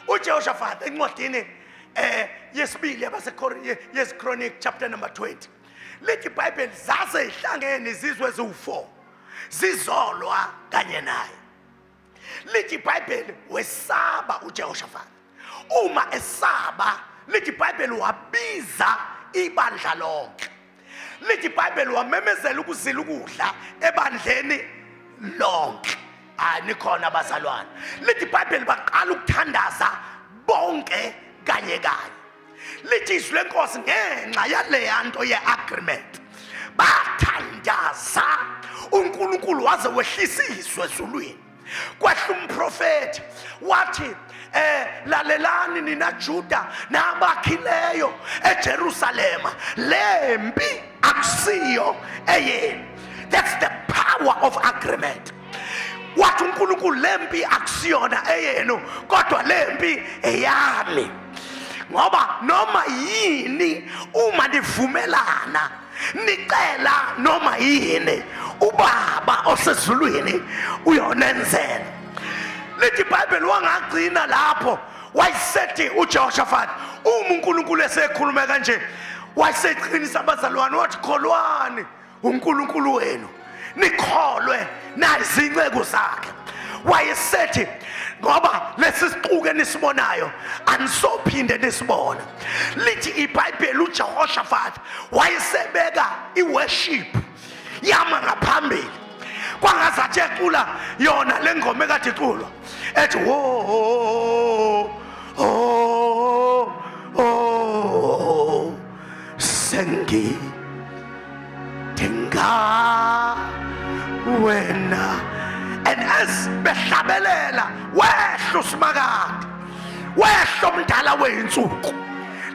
uJehoshaphat encwadini yesibili yabaseChronic chapter number 20 lithi iBhayibheli zaze ihlangene izizwe eziwu4 zizolwa kanye naye. Lithi iBhayibheli wesaba uJehoshaphat. Uma esaba, lithi iBhayibheli wabiza ibandla lonke. Lithi iBhayibheli wamemezela ukuzila ukudla ebandleni lonke. Hayi, nikhona abazalwane. Lithi iBhayibheli baqala ukuthandaza bonke kanye kanye. Lithi izwi lenkosi ngenxa yaleya nto ye-agreement bathandaza uNkulunkulu waze wehlisiswe ezulwini. Kwehla umprofeti wathi lalelani nina Juda nabakhileyo eJerusalema, lempi akusiyo eyenu. That's the power of agreement. Wathi uNkulunkulu lempi akusiyona eyenu kodwa lempi eyami, ngoba noma yini uma nivumelana nicela noma yini ubaba osezulwini uyonenzela. Lithi iBhayibheli wangagcina lapho, wayesethi uJehoshaphat uma uNkulunkulu esekhuluma kanje wayeseqinisa abazalwane wathi kholwani uNkulunkulu wenu nikholwe nazinceku zakhe. Wayesethi ngoba lesi siquke enisibonayo anisophinde nisibona. Lithi iBhayibheli uJehoshaphat wayesebeka iworship yama ngaphambili, kwangazathi ecula yona le ngoma ekade iculwa ethi wo oh oh sengi dinga wena. And as behlabelela wehla uSimakade, wehla umdala weyinsuku.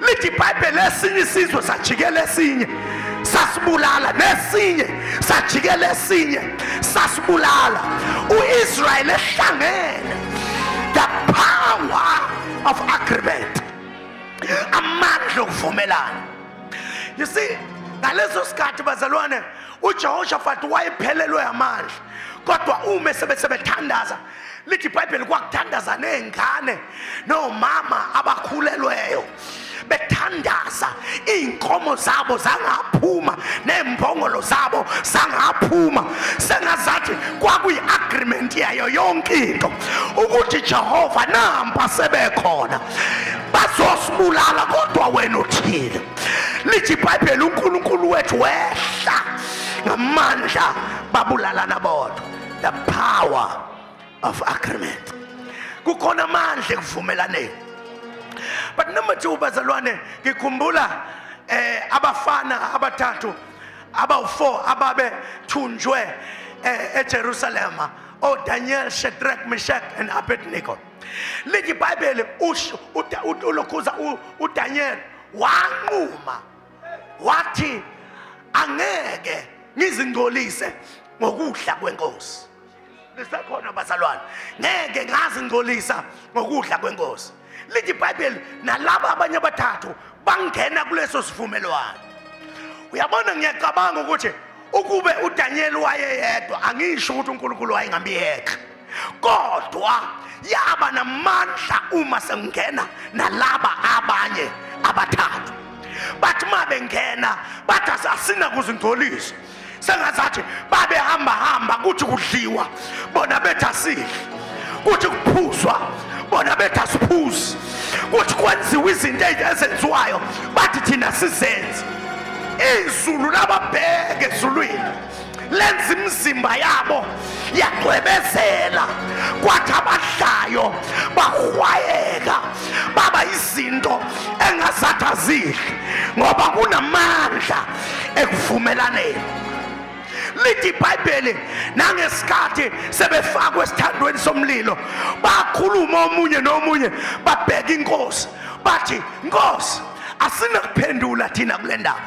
Lithi iBhayibheli esinye isizwe sajikela esinye sasibulala, nesinye sajikela esinye sasibulala. uIsrael ehlangene. The power of agreement, amandla okuvumelana. You see, ngaleso sikhathi bazalwane uJehoshaphat wayephelelwe amandla, kodwa uma sebethandaza, lithi iBhayibheli kwakuthandaza nezingane nomama abakhulelweyo bethandaza, iy'nkomo zabo zangaphuma ney'mbongolo zabo zangaphuma. Sengazathi kwakuyi-agreement yayo yonke into ukuthi Jehova nampa sebekhona bazosibulala kodwa wena uthile. Lithi iBhayibheli uNkulunkulu wethu wehla ngamandla babulalana bodwa. The power of agreement. Kukhona amandla ekuvumelaneni. But number 2 bazalwane, ngikhumbula abafana abathathu abawu4 ababethunjwe eJerusalema, oDaniel, Shadrach, Meshach and Abednego. Lithi iBhayibheli ulokhuza uDaniel wanquma wathi angeke ngizingcolise ngokudla kwenkosi. Lisekhona bazalwane, ngeke ngazingcolisa ngokudla kwenkosi. Lithi iBhayibheli nalaba abanye abathathu bangena kuleso sivumelwano. Uyabona, ngiyacabanga ukuthi ukube uDaniel wayeyedwa, angisho ukuthi uNkulunkulu wayengambiyeka, kodwa yaba namandla uma sengena nalaba abanye abathathu. Bathi mabengena bathi asina kuzingcolisa, sengazathi babehamba hamba kuthi kudliwa bona bethi asidli, kuthi kuphuzwa bona bethi asiphuzi, kuthi kwenziwa izinto ezenziwayo bathi thina sizenze. Izulu lababheke ezulwini lenza imizimba yabo yacwebezela, kwathi abadlayo bahwayeka baba izinto engazathi azidli, ngoba kunamandla ekuvumelaneni. Lithi iBhayibheli nangesikhathi sebefakwe esithandweni somlilo bakhuluma omunye nomunye, babheka inkosi bathi Nkosi asinakuphendula thina kule ndaba.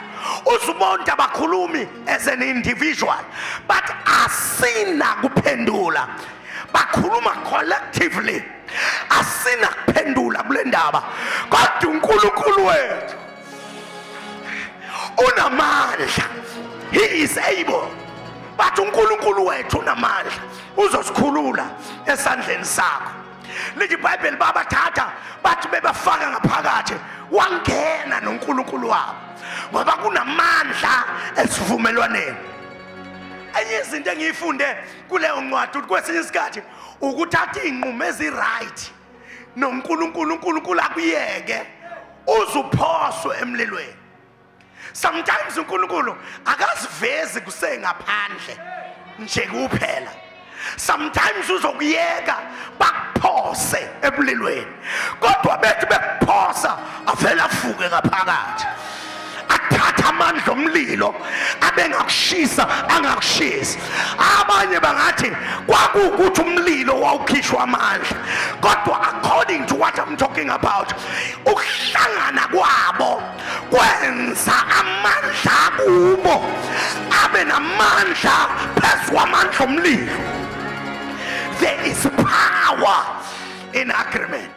Uzubonke abakhulumi as an individual, but asinakuphendula. Bakhuluma collectively, asinakuphendula kule ndaba, kodwa uNkulunkulu wethu unamandla. He is able. Bathi uNkulunkulu wethu unamandla, uzosikhulula esandleni sakho. Lithi iBhayibheli babathatha Mabebafaka ngaphakathi, wangena noNkulunkulu wabo, ngoba kunamandla esivumelwaneni. Enye izinto engiyifunde kuleyo ncwadi ukuthi kwesinye isikhathi ukuthatha iy'nqumo ezi-right noNkulunkulu, uNkulunkulu akuyeke uzuphoswe emlilweni. Sometimes uNkulunkulu akazivezi kusengaphandle nje kuphela. Sometimes uzokuyeka bakuphose emlilweni, kodwa bethi bekuphosa avele afuke ngaphakathi, athatha amandla omlilo abengakushisa angakushisi. Abanye bangathi kwakuwukuthi umlilo wawukhishwa amandla, kodwa according to what I'm talking about, ukuhlangana kwabo kwenza amandla kubo abe namandla phezu kwamandla omlilo. There is power in agreement.